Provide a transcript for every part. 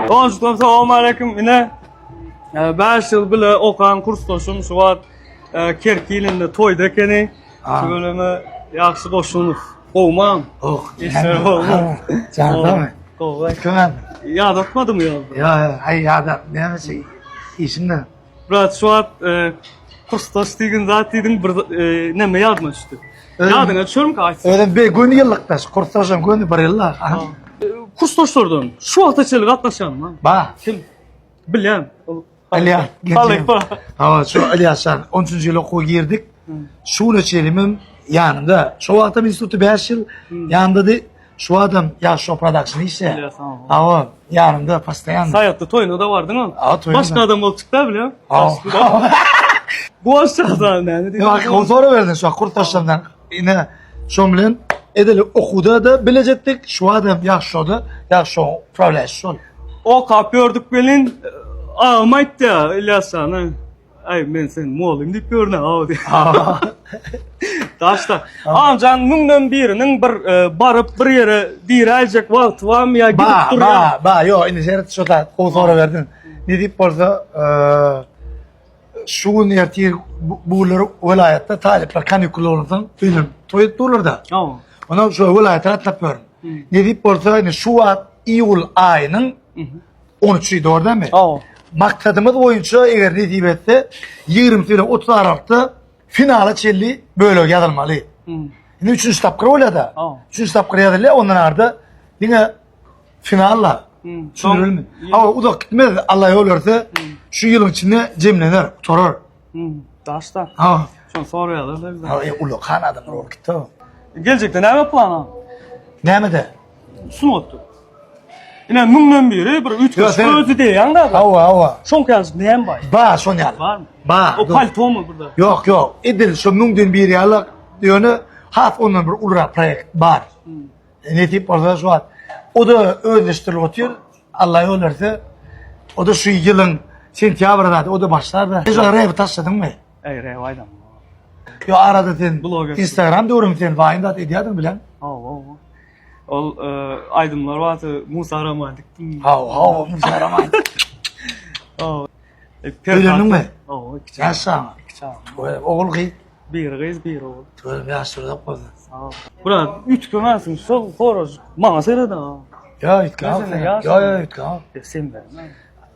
Goňşularym salam aleyküm. Ine 5 ýyl bile okan kursdaşym şu wagt e, Kerki ilinde toýda ekeni. Şu bölüme ýagşy goşunyp. Gowmam. Oh. Işler gowmy? Janmy? Gowy. Kömem. Ýadatmadymy ýa? Ýa, ýa, aý ýada, näme şey işiň ne? Brat şu wagt e, kursdaş diýgin zat diýdiň bir e, näme ýadyma düşdi. Ýadyňa düşermi aýtsaň? Özüm bir gün ýyllykdaş, kursdaşym göni bir ýyllyk. Aha. E, Kursdaşlardan şu wagta çenli gatnaşýan lan. Ba. Kim? Bilýän. Ol Alýa. Halypa. Hawa, şu Alýaşan 13-nji ýyl okuwa girdik. Şu güne çenli ýanymda. Şu wagtam institutda 5 ýyl ýanymdady. Şu adam ýa şu production işe. Hawa, ýanymda postoýan. Saýatda toýuna da bardyň ol. Ha, toýuna. Başga adam bolup çykdy bilýän. Hawa. Bu aşağıda näme diýip. Ýa, o soru verdin şu kursdaşlardan. Ine, şoň bilen edil okuwda da bilejetdik. Şu adam ýa şoda, ýa şo upravlýaş şol. Okap ýördük welin, agam aýtdy ýa Ylýas jana. Aý men sen mugallym diýip ýörün aw diýip. Daşda. Agam müňden biriniň bir e, baryp bir ýere diräýjek wagty barmy ýa gidip Ba, durýar. ba, ba, ýok, indi seret şo zat, gowy sorag berdiň. Ne diýip bolsa, e, şu gün ertir bu bu günler welaýatda talyplar kanikul bolansoň öýlenip toý edip durlar-da. Hawa. Ondan şu welaýata gatnap ýörün. Ne diýip bolsa, indi şu wagt iýul aýynyň 13-i dogry dälmi? Hawa. Maksadymyz boýunça eger nesip etse 20 bilen 30 aralykda finala çenli bölek ýazylmaly. Indi üçünji tapgyr bolýar-da. Hawa. Üçünji tapgyr ýazylýar, ondan arda diňe finalla. Düşündirilmi? Hawa, uzak gitmez, Allah ýol berse, şu ýylyň içinde jemlener, gutarar. Daşda. Ha. Şony soraýarlar da bize. Ha, e, ullakan adamlar bolup gitdi. Geljekde näme plan? Nämede? Sungatda. Ine müňden biri bir üýtgeşik özi diýýäň da. Hawa, hawa. Şoň ýaly näme bar? Ba, şon ýaly. Barmy? Ba. O paltomy burada? Ýok, ýok. Edil şo müňden biri ýaly, ýöne has ondan bir ulurak proýekt bar. Nesip bolsa şu wagt o-da özleşdirilip otyr. Allah ýol berse, o-da şu ýylyň sentýabr zady o-da başlar-da. Sen şu rebi taşladyňmy? Eý, rep aýdam. Ýo arada sen Bloger. Instagram döwrüň sen waýn zat edýärdiň bilen. Hawa, hawa. Ol e, aýdymlar bardy, Musa romantikdim. Hawa, hawa, Musa romantik. Hawa. E, Öýlendiňmi? Hawa, iki çaga. Ýaş çaga. Iki çaga. Tüweleme, ogul gyz. Biri gyz, biri ogul. Tüweleme ýaş uzak bolsun. Sag ol. Brat, üýtgemänsiň, şol sorag maňa seret ha. Ýa üýtgän. Ýa ýa üýtgän. E, sen ben.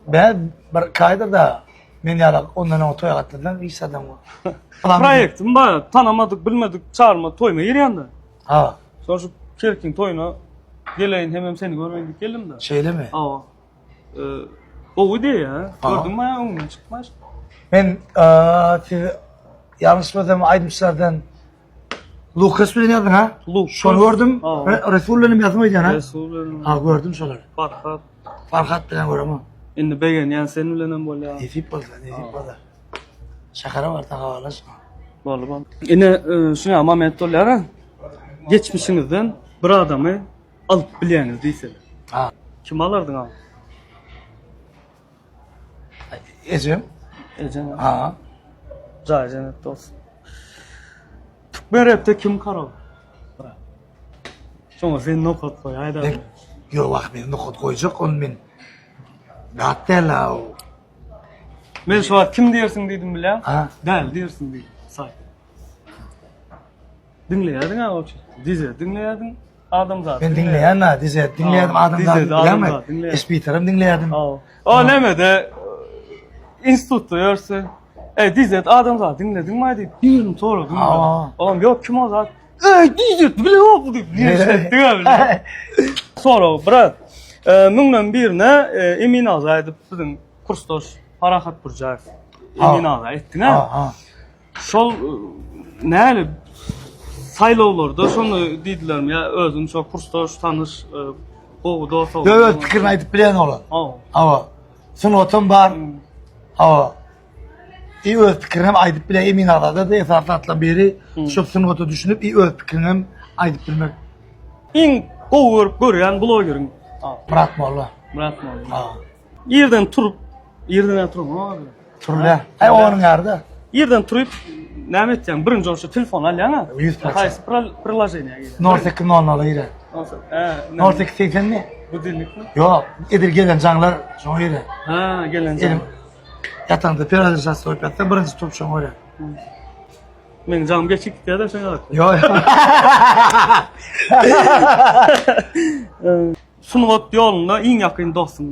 Ben bir kaýdyr da men ýaly ondan öň toýa gatnadan iş adam. Proýektim bar, tanamadyk, bilmedik, çarma toýuma girýän-de. Ha. Şol şu Kerkiň toýuna geleýin hemem seni göreýin diýip geldim-de. Şeýlemi? Hawa. E, gowy diýýä. Gördüňmi öňünden çykmaş. Men siz ýalňyşmasam aýdymçylardan Lukas bilen ýazdyň ha? Lukas. Şony gördüm. Resul bilen ýazdyň öýdýän ha? Resul bilen. Ha gördüm şolary. Farhat. Farhat bilen görem. Indi begenýän sen bilen hem bolýar. Nesip bolsa, nesip bolsa. Şähere barsaň habarlaş. Boldy boldy. Ine e, şuňa moment bolýar ha. Geçmişiňizden bir adamy alyp bilýäňiz diýseler. Ha. Kim alardyň abi? Ejem. Ejem. Ha. Jaý jennetde bolsun. Türkmen repde kim karol? Şoňa sen nokat goý, aýda. Ýok, wah, men nokat goýjak, ony men zat däl o. Men şu wagt kim diýersiň diýdim bilýän? Ha. Däl diýersiň diýdim. Saý. Diňleýärdiň ha o. Dize diňleýärdiň. Adamzat. Men diňleýän ha, dize diňleýärdim, adamzat diňleýärdim. Espiterem diňleýärdim. O nämede institutda ýörse, Ey dizet adamzat diňlediňmi diýip birini soradym. Olam ýok kim o zat? Ey dizet bilemok diýip niýetdi. Sorag brat. Müňden birine Emin aga aýdyp biziň kursdaş Parahat Burjaýew. Emin aga etdiň ha. Şol näli saýlawlarda şony diýdilermi ýa özüň şo kursdaş tanyş gowy dost Ýok, öz pikirini aýdyp bilýän oglan. Hawa. Sungatam bar. Hawa. I öz pikirini hem aýdyp bilýän Emin agada da esasy zatlaryň biri şo sungata düşünip i öz pikirini hem aýdyp bilmek. Iň gowy görüp görýän blogeriň? Myrat Molla. Myrat Molla. Hawa. Irden turup, irden näme turup, Turulýar. Aý onuň ýary-da. Irden turup näme etýäň? Birinji bolşa telefon alýaň-a. 100%. Haýsy priloženiýa girýäň? 08 00 girýär. Nol sekiz segsenmi? Budilnikmi? Ýok, edil gelen jaňlar şoňa girýär. Ha, gelen jaň. Elim ýataňda perezişas goýup ýatsa birinji turup şoňa görýär. Meň jaňym geçip gitýär-de şoňa. Ýok. Sungat ýolunda iň ýakyn dostuň.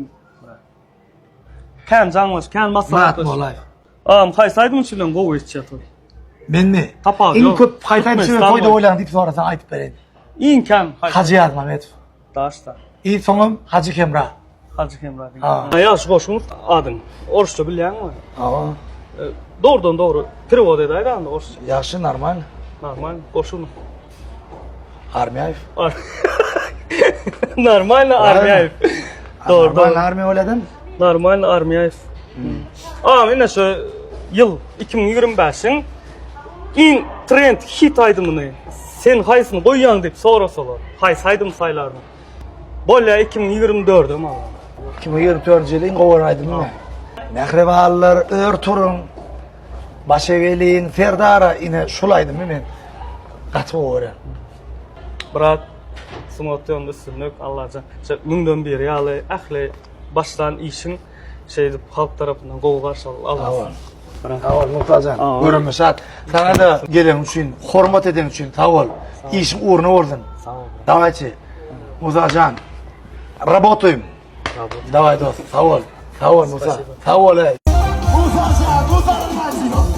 Kän jaňlaş, kän Myrat maslahatlaş. Molaýew. Agam haýsy aýdymçy bilen gowy geçýär toý? Menmi? Tapawut Iň ýok. köp haýsy aýdymçy bilen Türkmenistan toýda boýunça. bolýaň diýip sorasaň aýdyp bereýin. Iň kän haýsy? Hajy Ýazmamedow. Daşda. I soňam Hajy Hemra. Hajy Hemra diýen. Ha. Ýagşy goşgyň adyň. Orsça bilýäňmi? Hawa. E, Dogrudan dogry perewod edäýdä anda orsça. Ýagşy normal. Normal goşgyny. Armiýaýew. Ar- Normalno Armiýaýew. Dogry Normal dogry. armiýa bolýadan. Normalno Armiýaýew. Agam ine şu ýyl 2025-iň iň trend hit aýdymyny sen haýsyny goýýaň diýip sorasalar, haýsy aýdymy saýlardyň? Bolýa 2024-e maňa. 2024-nji ýylyň gowy aýdymy. Mähribanlar ör turuň. Baş egeliň Serdara ine şul aýdymy men gaty gowy görýän. Brat sungat ýolunda üstünlik Allajan şu müňden biri ýaly ähli başlan işiň şeýdip halk tarapyndan gowy garşy alsyn. Sag bol Mustajan. Göreme şat. Sana da gelen üçin, hormat eden üçin sag bol. Işiň ugruna bolsun. Sag bol. Dawayçy. Mustajan. Rabotaýym. Daway dost. Sag bol. Sag bol Musa. Sag bol. Mustajan, Mustajan.